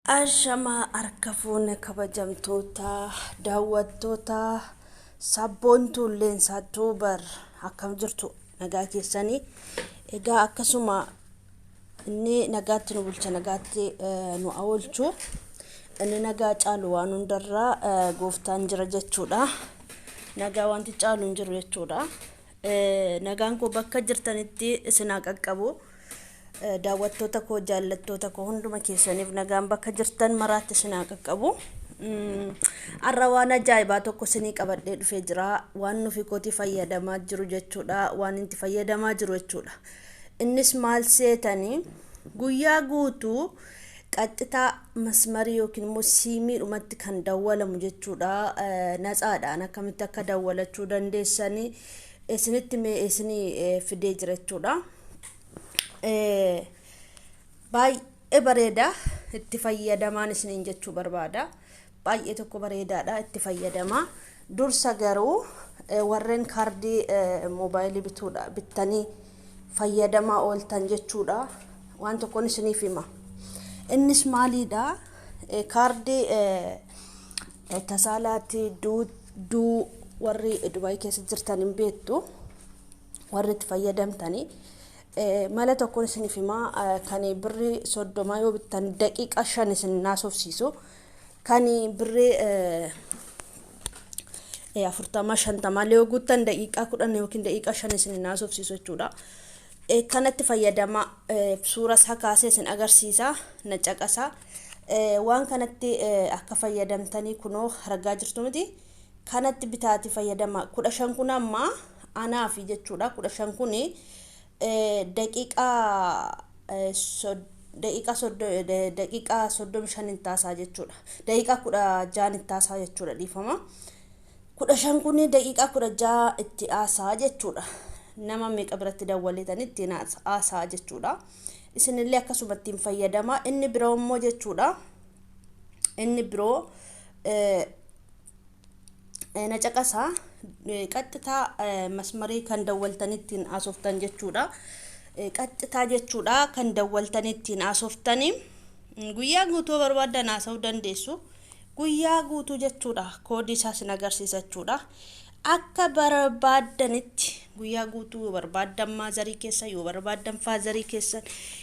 Ashamaa, harka fuune kabajamtoota daawwattoota Sabboontuu Leensaa Tuubar, akkam jirtu? Nagaa keessanii? Egaa akkasuma inni nagaatti nu bulcha, nagaatti nu oolchu. Inni nagaa caalu waan hundarraa gooftaan jira jechuudha. Nagaa wanti caalu hin jiru jechuudha. Nagaan koo bakka jirtanitti isin haa qaqqabu. Daawwattoota koo, jaallattoota koo, hunduma keessaniif nagaan bakka jirtan maraatti isin haa qaqqabu. Har'a waan ajaa'ibaa tokko isinii qabadhee dhufee jira. Waan nufi kooti fayyadamaa jiru jechuudha. Waan itti fayyadamaa jiru jechuudha. Innis maal seetanii? Guyyaa guutuu qaxxitaa masmarii yookiin immoo siimiidhumatti kan dawwalamu jechuudha. Natsaadhaan akkamitti akka dawwalachuu dandeessanii isinitti mee isinii fidee jira jechuudha. Baay'ee bareeda, itti fayyadamaan isiniin jechuu barbaada. Baay'ee tokko bareedaadha, itti fayyadamaa. Dursa garuu warreen kaardii moobaayilii bituudha bittanii fayyadamaa ooltan jechuudha. Waan tokkoon isiniif hima. Innis maaliidha? Kaardii tasaalaatti duu warri Dubaay keessa jirtan hin beektu, warri itti fayyadamtanii. Mala tokkoon isiniif himaa. Kan birrii 30 yoo bittan daqiiqa 5 isin naasofsiisu. Kan birrii 40, 50 illee yoo guuttan daqiiqaa 10 yookiin daqiiqaa 5 isin naasofsiisu jechuudha. Kanatti fayyadama. Suura isaa kaasee isin agarsiisa, na caqasa. Waan kanatti akka fayyadamtanii kunoo argaa jirtu miti. Kanatti bitaati fayyadama. 15 kun amma anaafi jechuudha. 15 kuni daqiiqaa 35 hin taasaa jechuudha. Daqiiqaa 16 hin taasaa jechuudha, dhiifama. 15 kun daqiiqaa 16 itti haasaa jechuudha. Nama meeqa biratti dawwaleetan ittiin haasaa jechuudha. Isinillee akkasuma ittiin fayyadama. Inni biroo immoo jechuudha. Inni biroo na caqasaa. Qaxxitaa masmarii kan dawwaltanii ittiin haasoftan jechuudha. Qaxxitaa jechuudha kan dawwaltanii ittiin haasoftanii guyyaa guutuu barbaadan haasa'uu dandeessu. Guyyaa guutuu jechuudha. Koodii isaa sin agarsiisa jechuudha. Akka barbaaddanitti guyyaa guutuu, yoo barbaaddan maazarii keessa, yoo barbaaddan faazarii keessa,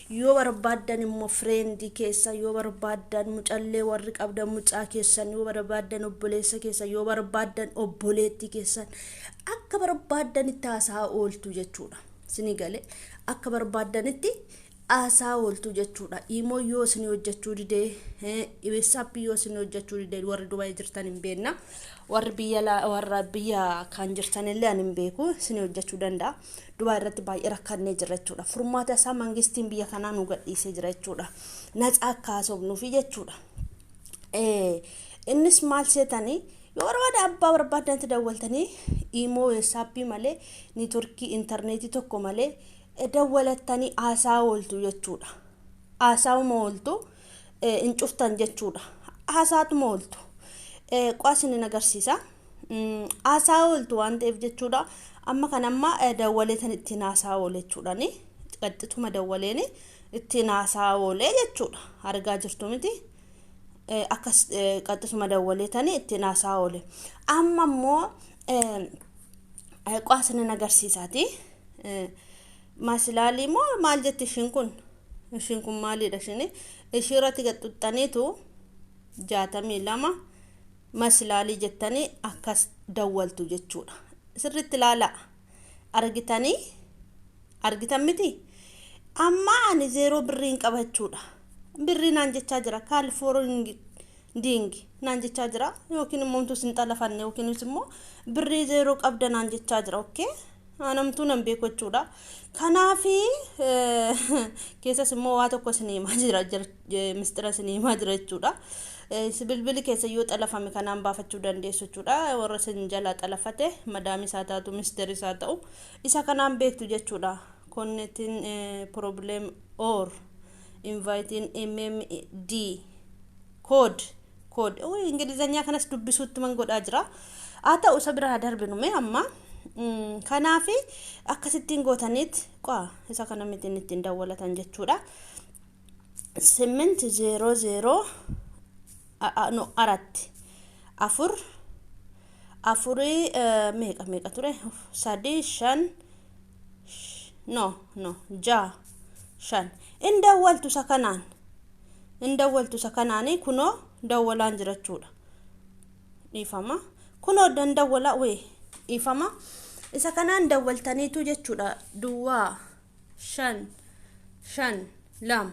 yoo barbaaddan immoo friendii keessa, yoo barbaaddan mucallee warri qabdan mucaa keessan, yoo barbaaddan obboleessa keessa, yoo barbaaddan obboleettii keessan, akka barbaaddanitti haasaa ooltu jechuudha. Isinii galee? Akka barbaaddanitti haasaa ooltu jechuudha. Imo yoo isinii hojjechuu didee, WhatsAppii yoo isinii hojjechuu didee, warri Dubaay jirtan hin beekna. Warri biyya warra biyya kan jirtan illee ani hin beeku, isinii hojjechuu danda'a. Dubaay irratti baay'ee rakkannee jira jechuudha. Furmaata isaa mangistiin biyya kanaa nu gadhiisee jira jechuudha. Natsaa akka haasofnuufi jechuudha. Innis maal seetanii? Yoo barbaada abbaa barbaaddantti dawwaltanii Imo, WhatsAppii malee, networkii intarneetii tokko malee dawwalattanii haasaa ooltu jechuudha. Haasaa'uma ooltu, hin cuftan jechuudha. Haasaatuma ooltu. Qo'as ni agarsiisa. Haasaa ooltu waan ta'eef jechuudha. Amma kan amma dawwaleetan ittiin haasaa oole jechuudhaani. Qaxxituma dawwaleeni ittiin haasaa oole jechuudha. Argaa jirtu miti? Akkas qaxxituma dawwaleetanii ittiin haasaa oole. Amma immoo qo'as ni agarsiisaati. Masilaalii moo maal jetti ishiin kun? Ishiin kun maalidha ishiin? Ishii irratti gaxuxxaniitu 62 masilaalii jettanii akkas dawwaltu jechuudha. Sirriitti ilaalaa. Argitanii? Argitan miti? Amma ani zeeroo birriin qaba jechuudha. Birrii naan jechaa jira. Call forwarding naan jechaa jira. Yookiin immoo homtuu sin xalafanne yookiinis immoo birrii zeeroo qabda naan jechaa jira. Okay? Anamtuu nan beeku jechuudha. Kanaafi keessas immoo waa tokko isin himaa jira, mistira isin himaa jira jechuudha. Bilbilli keessa yoo xalafame kanaan baafachuu dandeessu jechuudha. Warra isin jalaa xalafate, madaamii isaa taatu, mistiri isaa ta'u, isa kanaan beektu jechuudha. Connecting problem or inviting MMD code code. Ingilizanyaa kanas dubbisuutti man godhaa jira. Haa ta'u, isa biraa darbinume amma. Kanaafi akkasittiin gootaniit qo'a isa kana mitiin ittiin dawwalatan jechuudha. 8 0 0 no 4 4 afurii meeqa meeqa ture, 3 5, no no, 6 5. In dawwaltu isa kanaan, in dawwaltu isa kanaanii. Kunoo dawwalaan jirachuudha. Dhiifama, kunoo dan dawwalaa wee, dhiifama. Isa kanaan dawwaltaniitu jechuudha. Duwwaa 5 5 2.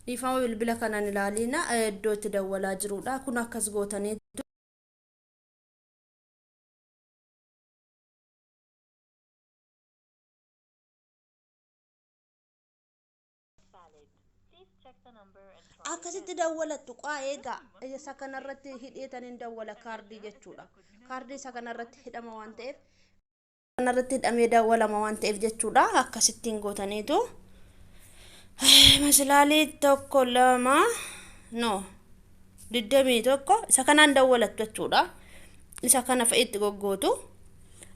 Dhiifama, bilbila kanaan ilaaliina, iddoo itti dawwalaa jirudha. Kun akkas gootaniitu. Valid. Please check the number and try Akkasitti again. dawwalattu. Qaa eegaa, isa kanarratti hidheetaniin dawwala kaardii jechuudha. Kaardii isa kanarratti hidhama waan ta'eef, kanarratti hidhamee dawwalama waan ta'eef jechuudha. Akkasittiin gootaniitu masilaalii 1 2, no, 21 isa kanaan dawwalattu jechuudha. Isa kana fa'itti goggootu.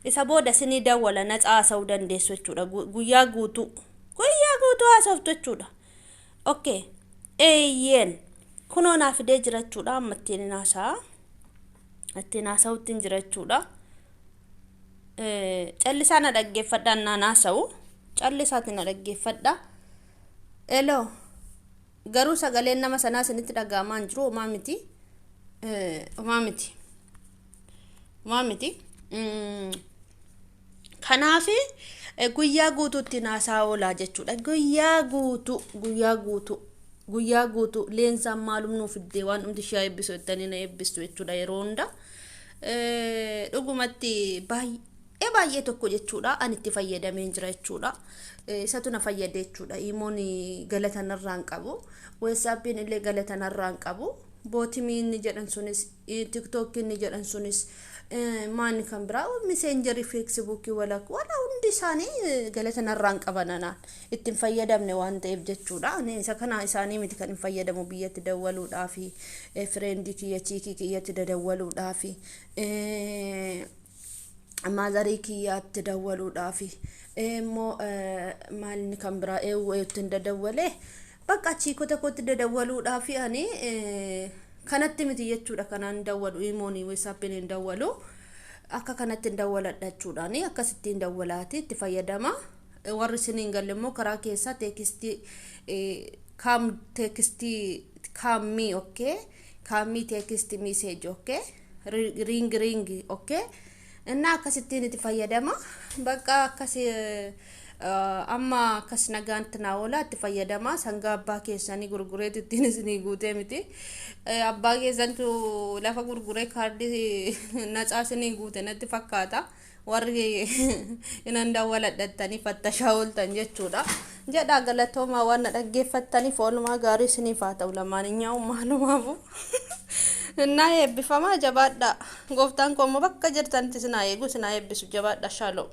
Isa booda isinii dawwala, na haasa'uu dandeessu jechuudha. Guyyaa guutuu, guyyaa guutuu haasoftu jechuudha. Okay, eeyyeen, kunoo naa fidee jira jechuudha. Amma ittiin haasa'a, ittiin haasa'utti jira jechuudha. Callisaa na dhaggeeffadhaan, naan haasa'u callisaati na dhaggeeffadha. Hello, garuu sagaleen nama sanaa isinitti dhaga'amaa hin jiru. Homaa miti, homaa miti, homaa miti. Kanaaf guyyaa guutuutti haasaa oolaa jechuudha. Guyyaa guutuu, guyyaa guutuu, guyyaa guutuu. Leensaan maalum nuu fiddee, waan dhumti ishee eebbisu jettanii na eebbistu jechuudha yeroo hunda. Dhugumatti baay'ee baay'ee tokko jechuudha. Ani itti fayyadameen jira jechuudha. Isatu na fayyade jechuudha. Imoon galata narraa hin qabu. WhatsAppiin illee galata narraa hin qabu. Bootimii inni jedhan sunis, TikTokii inni jedhan sunis, maanni kan biraa, Messengerii, Facebookii, wala wala, hundi isaanii galata narraa hin qaban, anaan ittiin fayyadamne waan ta'eef jechuudha. Ani isa kana isaanii miti kan hin fayyadamu, biyyatti dawwaluudhaafi, friendii kiyya, chickii kiyyatti dadawwaluudhaafi, motherii kiyyaatti dawwaluudhaafi, immoo maalni kan biraa eewwu ittiin dadawwalee, bakka chickota kootti dadawwaluudhaafi. Ani kanatti miti jechuudha kanaan dawwalu. Imoon, WhatsAppiin hin dawwalu, akka kanatti hin dawwaladha jechuudhaani. Akkasittiin dawwalaati itti fayyadama. Warri isiniin galle immoo karaa keessaa textii kaam, textii kaammii, okay, kaammii, text message, okay, ring ring, okay. እና akkasittiin itti fayyadama. Bakka akkas amma akkas nagaantti naa oola, itti fayyadama. Sangaa abbaa keessanii gurgureet ittiin isinii guutee miti. Abbaa keessantu lafa gurguree kaardii natsaa isinii guute natti fakkaata, warri inan dawwaladhattanii fattashaa ooltan jechuudha jedha. Galatoomaa waan na dhaggeeffattaniif. Oolmaa gaarii isiniif haa ta'u. Lamaan hin nyaa'u maalumaafu. እና eebbifamaa, jabaadha. Gooftaan koo immoo bakka jirtanitti isin haa eegu, isin haa eebbisu. Jabaadha, shaaloom.